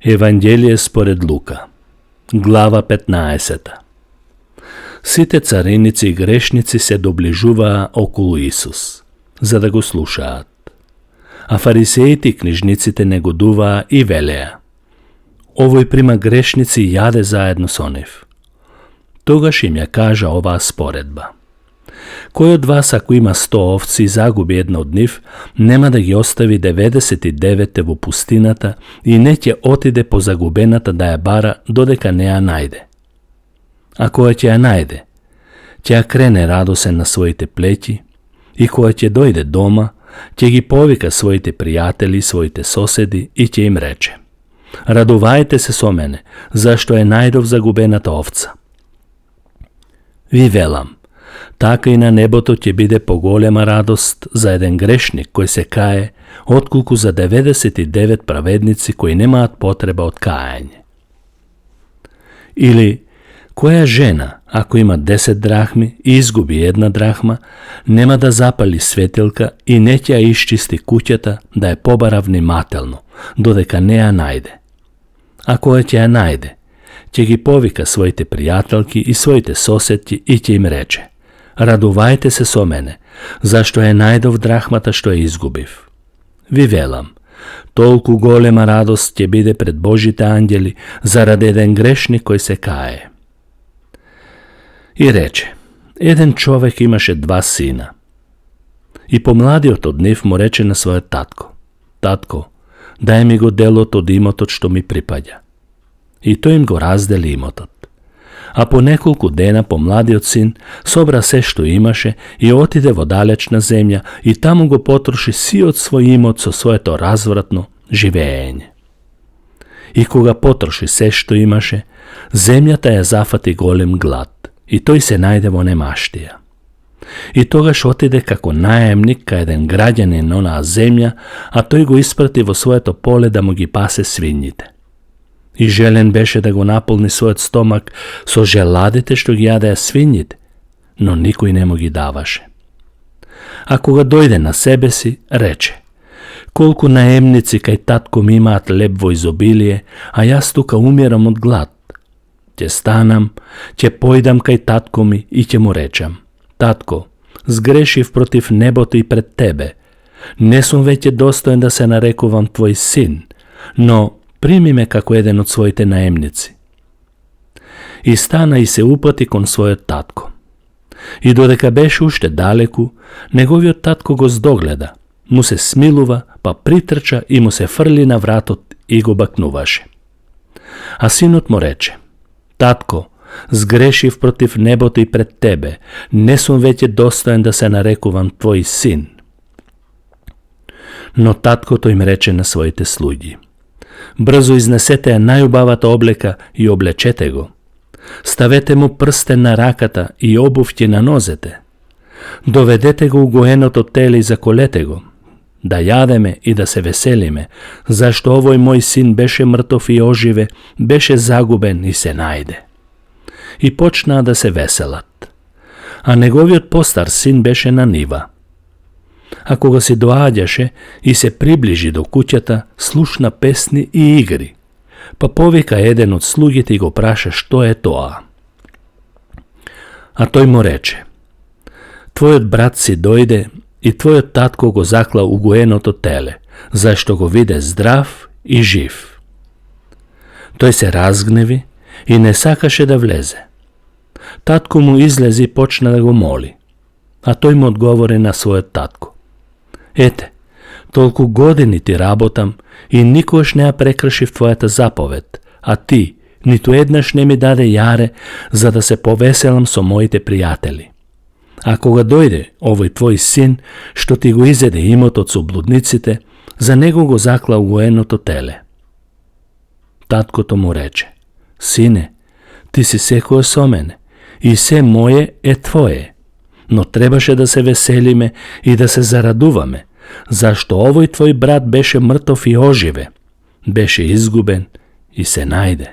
Евангелие според Лука, глава 15. Сите цариници и грешници се доближуваа околу Исус, за да го слушаат. А фарисеите и книжниците негодуваа и велеа: овој прима грешници и јаде заедно со нив. Тогаш им ја кажа оваа споредба: кој од вас, ако има 100 овци и загуби една од нив, нема да ги остави 99 во пустината и не ќе отиде по загубената да ја бара додека не ја најде. А која ќе ја најде, ќе ја крене радосен на своите плеќи и која ќе дојде дома, ќе ги повика своите пријатели и своите соседи и ќе им рече: радувајте се со мене, зашто е најдов загубената овца. Ви велам, така и на небото ќе биде поголема радост за еден грешник кој се кае, отколку за 99 праведници кои немаат потреба од каење. Или, која жена, ако има 10 драхми и изгуби една драхма, нема да запали светилка и не ќе ја исчисти куќата да ја побара внимателно, додека не ја најде. А која ќе ја најде, ќе ги повика своите пријателки и своите соседи и ќе им рече: радувајте се со мене, зашто е најдов драхмата што ја изгубив. Ви велам, толку голема радост ќе биде пред Божите ангели заради еден грешник кој се кае. И рече: еден човек имаше 2 сина. И помладиот од нив му рече на својот татко: татко, дај ми го делот од имотот што ми припаѓа. И тој им го раздели имотот. А по неколку дена помладиот син собра се што имаше и отиде во далечна земја и таму го потроши сиот свој имот со своето развратно живеење. И кога потроши се што имаше, земјата ја зафати голем глад и тој се најде во немаштија. И тогаш отиде како наемник кај еден граѓанин на онаа земја, а тој го испрати во своето поле да му ги пасе свињите. И желен беше да го наполни својот стомак со желадите што ги јадеа свињите, но никој не му ги даваше. А кога дојде на себе си, рече: колку наемници кај татко ми имаат леб во изобилие, а јас тука умирам од глад. Ќе станам, ќе појдам кај татко ми и ќе му речам: татко, сгрешив против небото и пред тебе. Не сум веќе достоен да се нарекувам твој син, но прими ме како еден од своите наемници. И стана и се упати кон својот татко. И додека беше уште далеку, неговиот татко го здогледа, му се смилува, па притрча и му се фрли на вратот и го бакнуваше. А синот му рече: татко, сгрешив против небото и пред тебе, не сум веќе достоен да се нарекувам твој син. Но таткото им рече на своите слуги: брзо изнесете ја најубавата облека и облечете го. Ставете му прстен на раката и обувки на нозете. Доведете го угоеното теле и заколете го. Да јадеме и да се веселиме, зашто овој мој син беше мртов и оживе, беше загубен и се најде. И почнаа да се веселат. А неговиот постар син беше на нива. А кога се доаѓаше и се приближи до куќата, слушна песни и игри, па повика еден од слугите и го праша што е тоа. А тој му рече: твојот брат си дојде и твојот татко го закла угоеното теле, зашто го виде здрав и жив. Тој се разгневи и не сакаше да влезе. Татко му излези и почна да го моли, а тој му одговори на својот татко: ете, толку години ти работам и никош не ја прекршив твојата заповед, а ти ниту еднаш не ми даде јаре за да се повеселам со моите пријатели. А кога дојде овој твој син, што ти го изеде имотот со блудниците, за него го закла угоеното теле. Таткото му рече: сине, ти си секој со мене и се моје е твое, но требаше да се веселиме и да се зарадуваме, зашто овој твој брат беше мртов и оживе, беше изгубен и се најде.